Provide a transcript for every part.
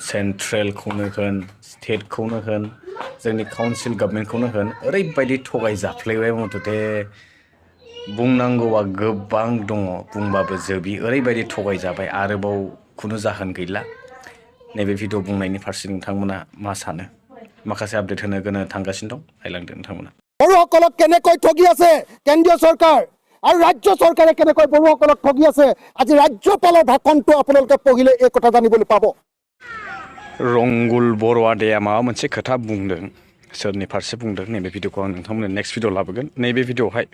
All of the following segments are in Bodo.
सेन्ट्रेलखौनो होन स्टेटखौनो होन जोंनि काउन्सिल गभर्नमेन्टखौनो होन ओरैबायदि थगाय जाफ्लेबाय मथथे बुंनांगौआ गोबां दङ बुंबाबो जोबि ओरैबायदि थगाय जाबाय आरोबाव खुनु जाहोन गैला नैबे भिडिअ बुंनायनि फारसे नोंथांमोना मा सानो माखासे आपडेट होनो गोनां थांगासिनो दं हायलांदो नोंथांमोना বড়োসকলক কেনেকৈ ঠগি আছে কেন্দ্ৰীয় চৰকাৰ আৰু ৰাজ্য চৰকাৰে কেনেকৈ বড়োসকলক ঠগি আছে আজি ৰাজ্যপালৰ ভাষণটো আপোনালোকে পঢ়িলে এই কথা জানিবলৈ পাব रंगुल बर'आदाया माबा मोनसे खोथा बुंदों सोरनि फारसे बुंदों नैबे भिडिअखौ आं नोंथांमोननो नेक्स्ट भिडिअ लाबोगोन नैबे भिडिअआवहाय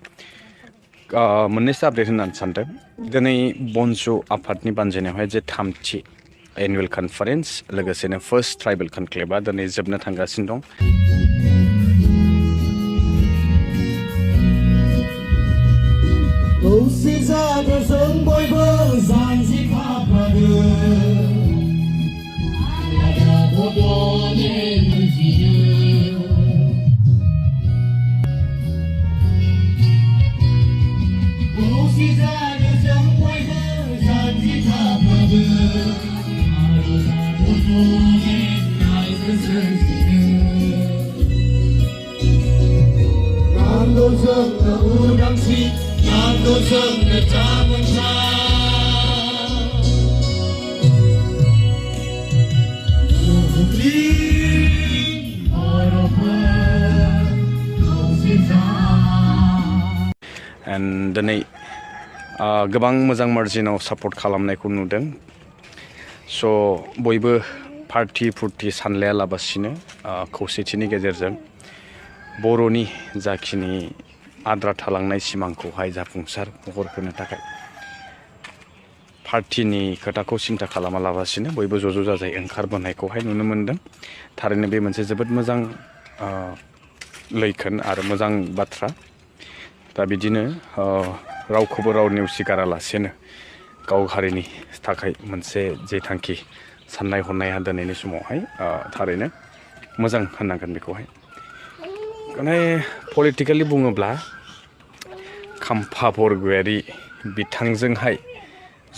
मोननैसो आपडेट होननानै सानदों दिनै बनसु आफादनि बानजायनायावहाय जे थामथि एनुवेल कनफारेन्स लोगोसेनो फर्स्ट ट्राइबेल कनक्लेभआ दिनै जोबनो थांगासिनो दं and दिनै गोबां मोजां मार्जिनाव सापर्ट खालामनायखौ नुदों स' बयबो पार्टी फुर्ति सानलायालाबासिनो खौसेथिनि गेजेरजों बर'नि जाखिनि आद्रा थालांनाय सिमांखौहाय जाफुंसार महर होनो थाखाय पार्टीनि खोथाखौ सिन्था खालामालाबासिनो बयबो ज' जाजाय ओंखारबोनायखौहाय नुनो मोनदों थारैनो बे मोनसे जोबोद मोजां लैखोन आरो मोजां बाथ्रा दा बिदिनो रावखौबो राव नेवसिगारालासेनो गाव हारिनि थाखाय मोनसे जे थांखि साननाय हनाया दिनैनि समावहाय थारैनो मोजां होननांगोन बेखौहाय माने पलिटिकेलि बुङोब्ला खाम्फा बरगयारि बिथांजोंहाय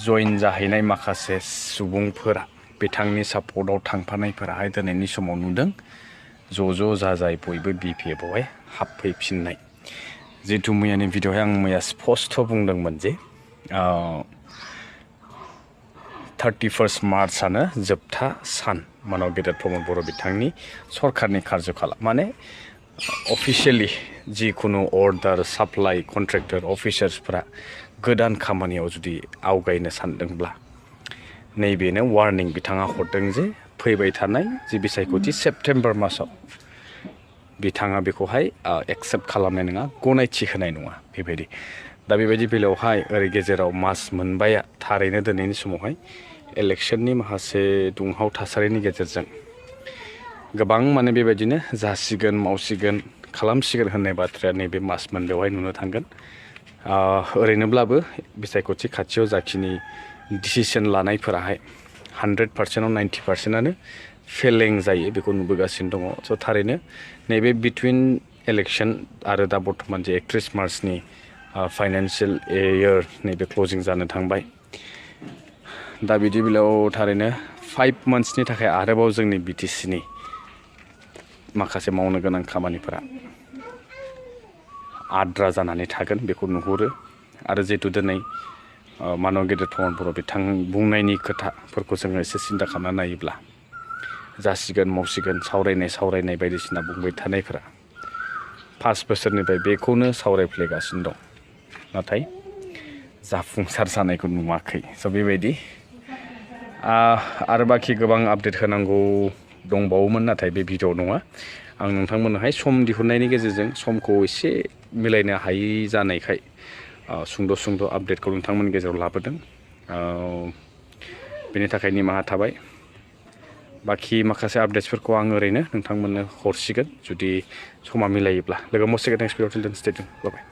जइन जाहैनाय माखासे सुबुंफोरा बिथांनि सापर्टआव थांफानायफोराहाय दिनैनि समाव नुदों ज' जाजाय बयबो बिपिएफआवहाय हाबफैफिननाय जितु मैयानि भिडिअआवहाय आं मैया स्पष्ट बुंदोंमोन जे 31 मार्चआनो जोबथा सान मानव गेदेर प्रमद बर' बिथांनि सरकारनि कार्यकाल माने अफिसियेलि जिखुनु अर्डार साप्लाइ कन्ट्रेक्टर अफिसार्सफोरा गोदान खामानियाव जुदि आवगायनो सानदोंब्ला नैबेनो वार्निं बिथाङा हरदों जे फैबाय थानाय जि बिसायख'थि सेप्टेम्बर मासाव बिथाङा बेखौहाय एक्सेप्ट खालामनाय नङा गनायथि होनाय नङा बेबायदि दा बेबायदि बेलायावहाय ओरै गेजेराव मास मोनबाया थारैनो दिनैनि समावहाय इलेक्शननि माखासे दुंहाव थासारिनि गेजेरजों गोबां माने बेबायदिनो जासिगोन मावसिगोन खालामसिगोन होननाय बाथ्राया नैबे मास मोनबायावहाय नुनो थांगोन ओरैनोब्लाबो बिसायख'थि खाथियाव जाखिनि डिसिसन लानायफोराहाय 100%आव 90%आनो फेलें जायो बेखौ नुबोगासिनो दङ स' थारैनो नैबे बिटुइन इलेक्शन आरो दा बर्थमान जे 31 मार्चनि फाइनान्सियेल इयार नैबे क्लजिं जानो थांबाय दा बिदि बेलायाव थारैनो 5 मान्थ्सनि थाखाय आरोबाव जोंनि बिटिसिनि माखासे मावनो गोनां खामानिफोरा आद्रा जानानै थागोन बेखौ नुहुरो आरो जिहेतु दिनै मानव गेदेर प्रमद बर' बिथां बुंनायनि खोथाफोरखौ जोङो एसे सिन्था खालामना नायोब्ला जासिगोन मावसिगोन सावरायनाय बायदिसिना बुंबाय थानायफोरा 5 बोसोरनिफ्राय बेखौनो सावरायफ्लेगासिनो दं नाथाय जाफुंसार जानायखौ नुवाखै स' बेबायदि आरो बाखि गोबां आपडेट होनांगौ दंबावोमोन नाथाय बे भिडिअ नङा आं नोंथांमोननोहाय सम दिहुननायनि गेजेरजों समखौ एसे मिलायनो हायै जानायखाय सुंद' आपडेटखौ नोंथांमोननि गेजेराव लाबोदों बेनि थाखाय निमाहा थाबाय बाखि माखासे आपडेट्सफोरखौ आं ओरैनो नोंथांमोननो हरसिगोन जुदि समा मिलायोब्ला लोगो मोनसिगोन नेक्स्ट भिडिअ टिल देन स्टे टिउन बाय बाय